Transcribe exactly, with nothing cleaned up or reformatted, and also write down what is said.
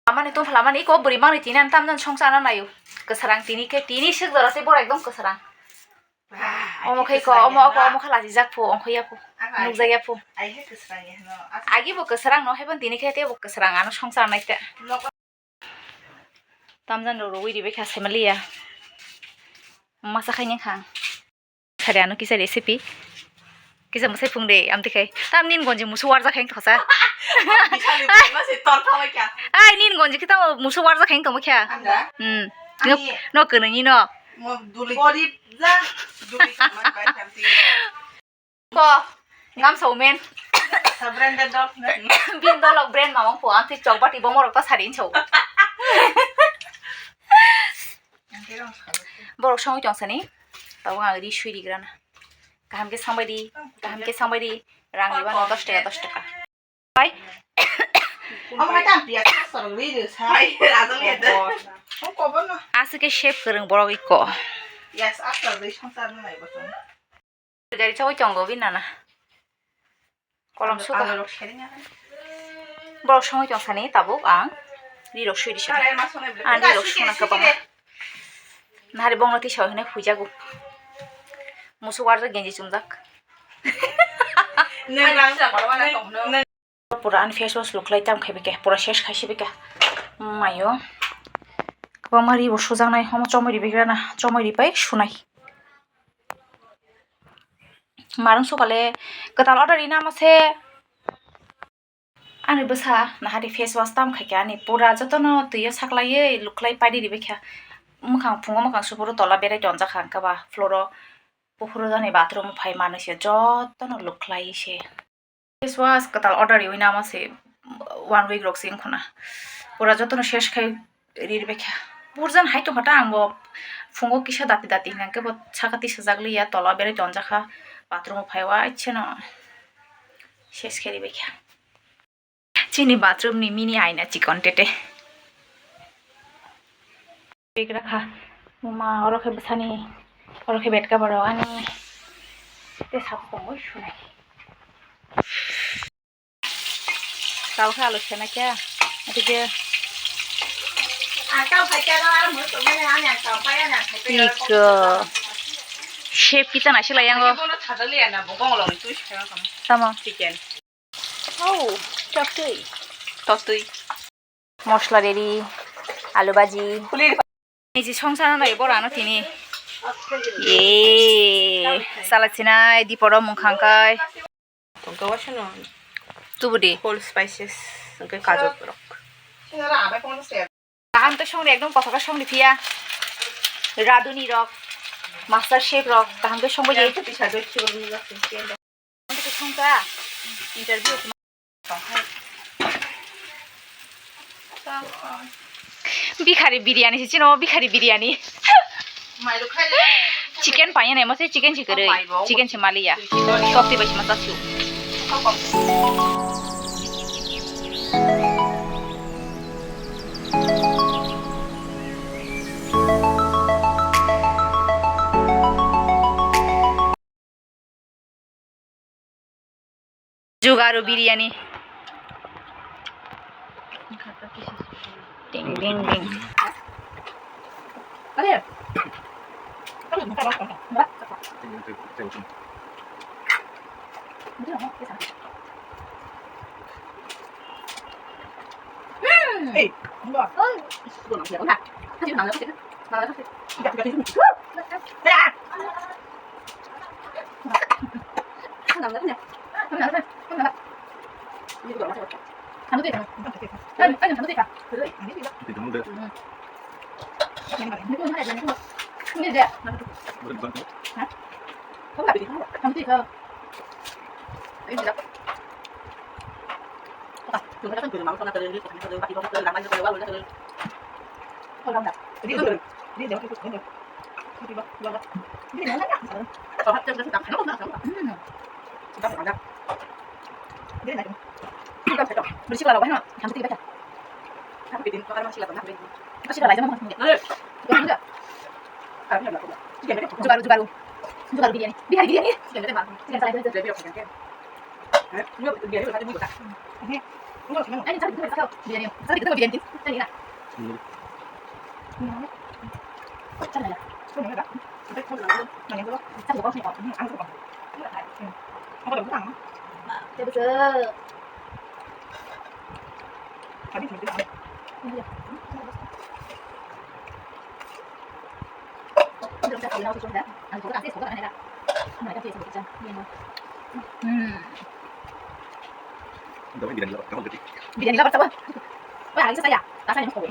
Amani tongphla mani iko bwrwi mangni tini ani tamjani songsa ano naio. Kwsarang tini khe tini swk jora tei borok ekdom kwsarang. Omo khe iko omo oko omo khe lachijak phu ongkho ya phu. Nukjak ya phu. Agi bo kwsarang no haibo tini khe tei bo kwsarang ano songsa nai te. Tamjani rok rwi ribai kha saimanliya. Masa khaini kha. Sari ano kisa recipe. Kisa mwsai phung de, amtwi khai. Tam nin gonji musu warjak khai wngthosa. Bisali bai ma se tor thabai kha. Ai, nin gonji kita musu warjak khai wngtongma kha. Anda? Hmm. No, ani no kwnwi ni no. Mo duli. Gorib ja, duli samai bai kha amtwi. Ko, ngam so men. Sa branded dog na. Bin dolok brand mamang po, amtwi chokbati bomorok ta sari nso. Borok songwi tong sani, tabuk ang ri sui rigrana. Kaham khe sangbai di, kaham khe sangbai di, rang riba no dos taka, dos taka. Bai. Omo hai tam piya sa sorok ri ri sa. Hai, rajang ya de. Ko ko bono. Aswk khe chef kwrwng borok ikko. Yes, aswk ri songsa no nai bochong. Gari chogwi tongo bini nana. Kolom suka. Borok songwi tong sani tabuk ang rirok sui di sini. Ang rirok suna kwbangma. Nahari bongno tisa hwnwi huijago. Musu warjak genji chumjak. Pura ani face wash luklai tam khai bikha, pura ses khai si bikha. Mayo. Kwbangma ri bo sujaknai, omo chomwi ri bigrana, chomwi ri pai sunai. Marung sukale kwtal order ri nama se. Ani bwsa nahari face wash tam khai kha, ani pura jotono twi o saklaiwi luklai paidi ri bikha. Mwkhang phungo mwkhang supuru tola berai tonjak kha, hwnkhe ba floor o, buphuru jani bathroom phai manwi se jotono luklai se. Face wash kwtal order riwi nama se one week rok se wngkhona. Pura jotono ses khai ri ri baikha. Burjan hai tongkha ta ang bo phungo kisa dati dati hwnkhe bo saka tisajak liya tola berai tonjakha bathroom o phaiwa icheno ses khai ri baikha. Chini bathroom ni mini aina chikon tete. Bag rakha. Mama, oro khe bwsani, oro khe bed cover rok ani. Tei sabo tongo sunai. Tabukhe alu sena khe. Atike. Ang tau phai khe aro, aro mui tongmani ani ang tau pai ani ang phai khe aro. Iko. Chef kita nasi layango. Bono thajali ana bo gongolong tui sena kamo. Tamo. Chicken. Oh, totwi. Totwi. Mosla ready, alu bhaji. Niji songsa no nai bora no tini. Ye, sala chinai di poro mung khangkai. Tongka wasano. Tubudi. Whole spices, tongka kajor borok. Kaham khe songdi, ekdom kothoka songdi phiya. Raduni rok, master chef rok, kaham khe songbaidi. Kaham khe songkha. Interview. Bikhari biryani se chino, bikhari biryani. Chicken paiyane, mo se chicken se kwrwi. Chicken se maliya. Tokti bai se ma chasu. Jugaru biryani. Ding, ding, ding. Jugaru, jugaru. Jugaru biryani. Bihari biryani. Chicken salad. Hmm. Dawai biryani labar, kamu gede. Biryani labar tawa. Wah, lagi saya. Rasanya kau.